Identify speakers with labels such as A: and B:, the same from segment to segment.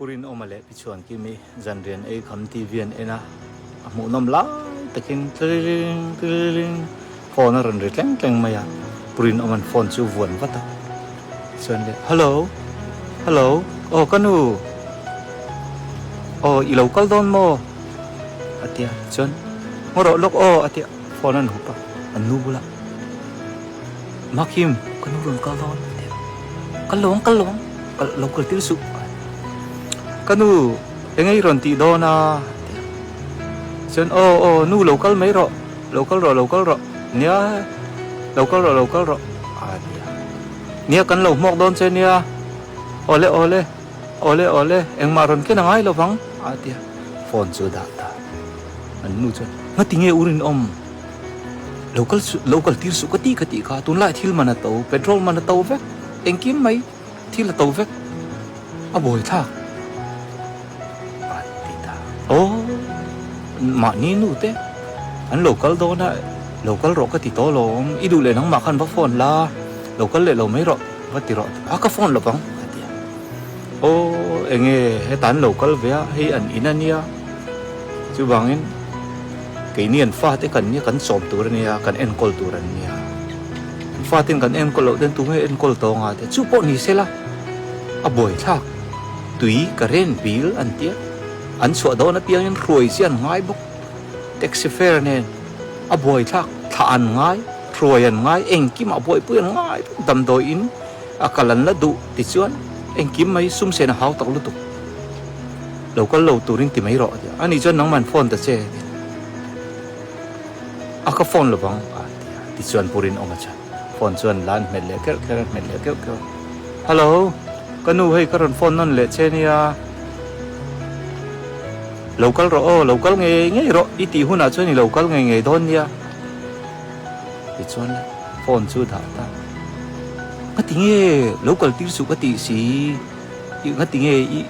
A: Pu Rinawma leh Pi Chhuankimi zanrian ei kham TV an en a, a hmuhnawm lai takin tliring tliring phone a rawn ri tleng tleng mai a, Pu Rinawma'n phone chu vuan vat a, chuan leh Hello, hello, aw ka nu, aw i lo kal dawn maw? a ti a, chuan Ngaw rawh lawk aw a ti a, phone a rawn hup a, an nu bulah Makhim, ka nu rawn kal dawn a ti a, Kal lo ang, kal lo ang, kal lo kal tir suh a ti a, Ka nu, eng ei rawn tih dawn a? a ti a, chuan Aw, aw, nu lo kal mai rawh, lo kal rawh, lo kal rawh, nia, lo kal rawh, lo kal rawh a ti a, Nia, kan lo hmuak dawn che nia, awle, awle, awle, awle, engmah rawn ken a ngai lo vang a ti a, phone chu a dah ta, an nu chuan Ngatinge u rinawm? Lo kal suh, lo kal tir suh ka tih ka tih kha tunlai thil man a to, petrol man a to vek, engkim mai thil a to vek, a buai thlak a ti ta. Aw, mahni nu te an lo kal dawn a, lo kal rawh ka ti tawh alawm, i duh leh nangmah khan va phone la, lo kal leh lo mai rawh, va ti rawh, a ka phone lo vang a ti a. Aw, enge heta an lo kal ve a, hei an in a nia, chuvangin. Keini an fate kan nia, kan sawm tur a nia, kan enkawl tur an nia. An faten kan enkawl loh ten tunge enkawl tawh anga te chu pawh ni sela a buaithlak tui ka ren bil an tia. An chhuah dawn apiangin hruai chi an ngai bawk. Taxi fare nen a buaithlak thlah an ngai, hruai an ngai, engkim ah buaipui an ngai vek. Damdawi in a kal an la duh tichuan engkim mai sum sen a hau tak lutuk. Lo kal lo turin ti mai rawh a ti a, ani chuan nangman phone ta che a ti a, ka phone lovang a ti a, tichuan Pu Rinawma chuan phone chuan la an hmet leh keuh keuh a, hmet leh keuh keuh a, Hello, ka nu hei ka rawn phone nawn leh che nia, lo kal rawh aw, lo kal ngei ngei rawh i tih hunah chuan i lo kal ngei ngei dawn nia, tichuan phone chu dah ta, ka ti nge lo kal tir suh ka tih si, ka ti nge i.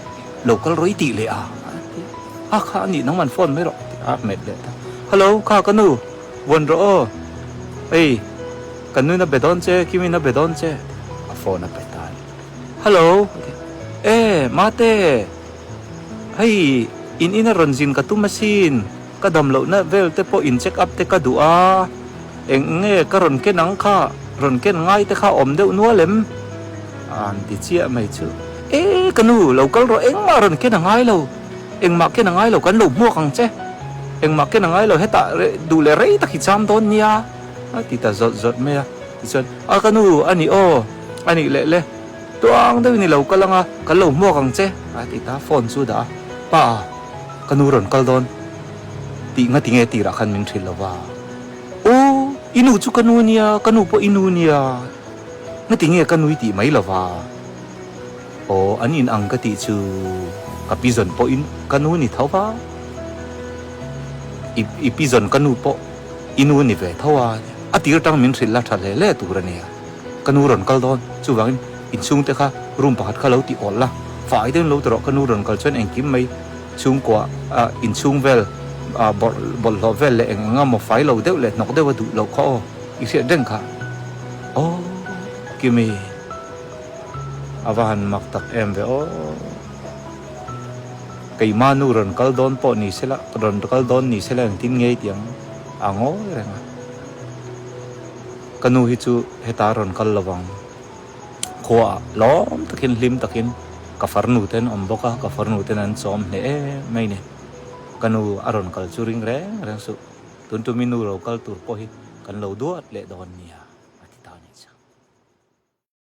A: Lo kal rawih tih leh a, a ti a. A kha a nih nangman phone mai rawh ti a hmet leh ta. Hello, kha ka nu, vawn rawh aw. Ei, kan nuin a be dawn che, Kimin a be dawn che a phone a pe ta a ni. Hello, a ti a. E, mate, hei in ina rawn zin ka tum asin, ka dam lohna vel te pawh in check up te ka duh a, eng nge ka rawn ken ang kha, rawn ken ngai te kha awm deuh nual em? A han ti chiah mai chu. E, ka nu, lo kal rawh, engmah rawn ken a ngai lo, engmah ken a ngai lo, kan lo hmuak ang che, engmah ken a ngai lo, hetah duh leh rei tak hi cham dawn nia, a ti ta zawt zawt mai a. Tichuan, a ka nu, a ni aw, a nih leh le, tuang deuhin i lo kal ang a, kan lo hmuak ang che, a ti ta, phone chu dah a, pa, ka nu rawn kal dawn tih ngati nge tirah khan min hrilh lo va, aw, i nu chu ka nu nia, ka nu pawh i nu nia. Ngati nge ka nui tih mai lova? Aw, an in ang ka tih chu ka pi zawn pawh in ka nu ni tho va, i i pi zawn ka nu pawh i nu ni ve tho a, a tir tang min hrilh la tha hle hle tur a nia. Ka nu rawn kal dawn, chuvangin inchhung te kha room pakhat kha lo ti awl la, fai deuhin lo ti rawh, ka nu rawn kal chuan engkim mai chhungkua ah inchhung vel ah bawrh bawlhhlawh vel leh eng eng emaw fai lo deuh leh hnawk deuh a duh loh kha aw. I hriat reng kha. Aw Kimi, a va han mak tak em ve aw. Keimah nu rawn kal dawn pawh ni sela, rawn kal dawn ni sela engtin ngei tih ang a ngawi reng a. Ka nu hi chu heta rawn kal lo vang. Khuaah lawm takin hlim takin ka farnu ten awm bawk a, ka farnu ten an chawm hneh em mai ni. Ka nu a rawn kal chu ring reng reng suh. Tun tumi nu lo kal tur pawh hi kan lo duat leh dawn nia.